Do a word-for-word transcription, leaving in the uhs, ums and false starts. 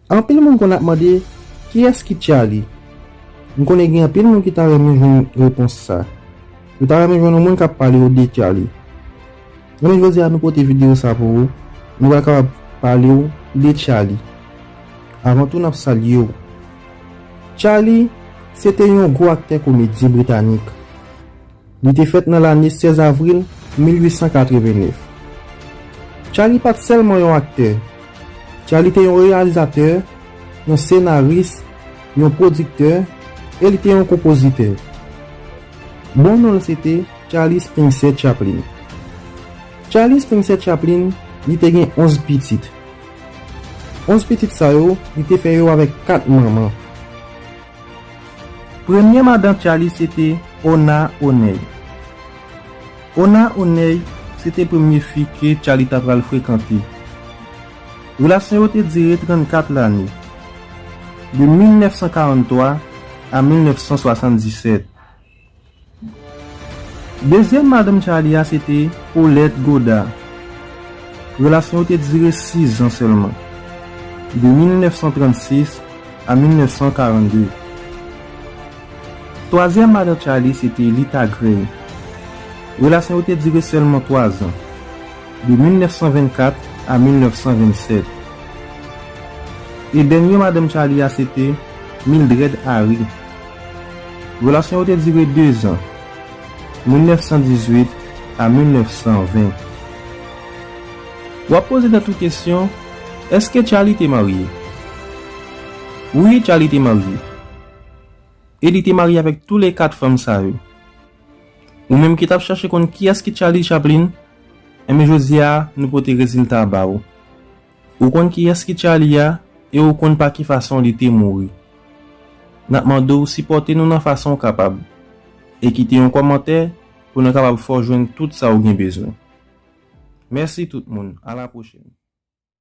Anpil moun konn ap mande, kiyès ki Charlie? M konnen gen anpil moun ki ta renmen jwenn repons sa. Yo ta renmen jwenn yon moun k ap pale yo de Charlie. Ebyen, jodi a nou pote videyo sa pou ou. Nou pral kapab pale w de Charlie. Avan tou, n ap salye w. Charlie, se te yon gwo aktè komedi britanik. Li te fèt nan lane sèz avril mil uit san katrevennnèf. Charlie pa t sèlman yon aktè. Charlie te yon reyalizatè, yon senaris, yon pwodiktè, e li te yon konpozitè. Bon non l se te Charlie Spencer Chaplin. Charlie Spencer Chaplin, li te gen onz pitit. Onz pitit sa yo, li te fè yo avèk kat manman. Premye madan Charlie se te Ona O'Neill. Ona O'Neill se te premye fi ke Charlie ta pral frekante. Relasyon yo te dire trannkat lane, de mil nèf san karanntwa a mil nèf san swasanndisèt. Dezyèm madanm Charlie a se te Paulette Goddard. Relasyon yo te dire sis zan sèlman, de mil nèf san trannsis a mil nèf san karannde. Twazyèm madanm Charlie se te Lita Grey. Relasyon yo te dire sèlman twa zan, de mil nèf san vennkat a mil nèf san vennsèt. E dènye madanm Charlie a se te Mildred Harry. Relasyon yo te dire de zan, mil nèf san dizuit a mil nèf san ven. W ap poze tèt ou kesyon, èske Charlie te marye? Wi, Charlie te marye. E li te marye avèk tou le kat fanm sa yo. Ou menm ki t ap chache konn kiyès ki Charlie Chaplin, enben jodi a, nou pote rezilta a ba ou. Ou konn kiyès ki Charlie a, e ou konn pa ki fason li te mouri. N ap mande w sipòte nou nan fason w kapab, e kite yon kòmantè pou nou kapab fè w jwenn tout sa w gen bezwen. Mèsi tout moun, a la pwochèn.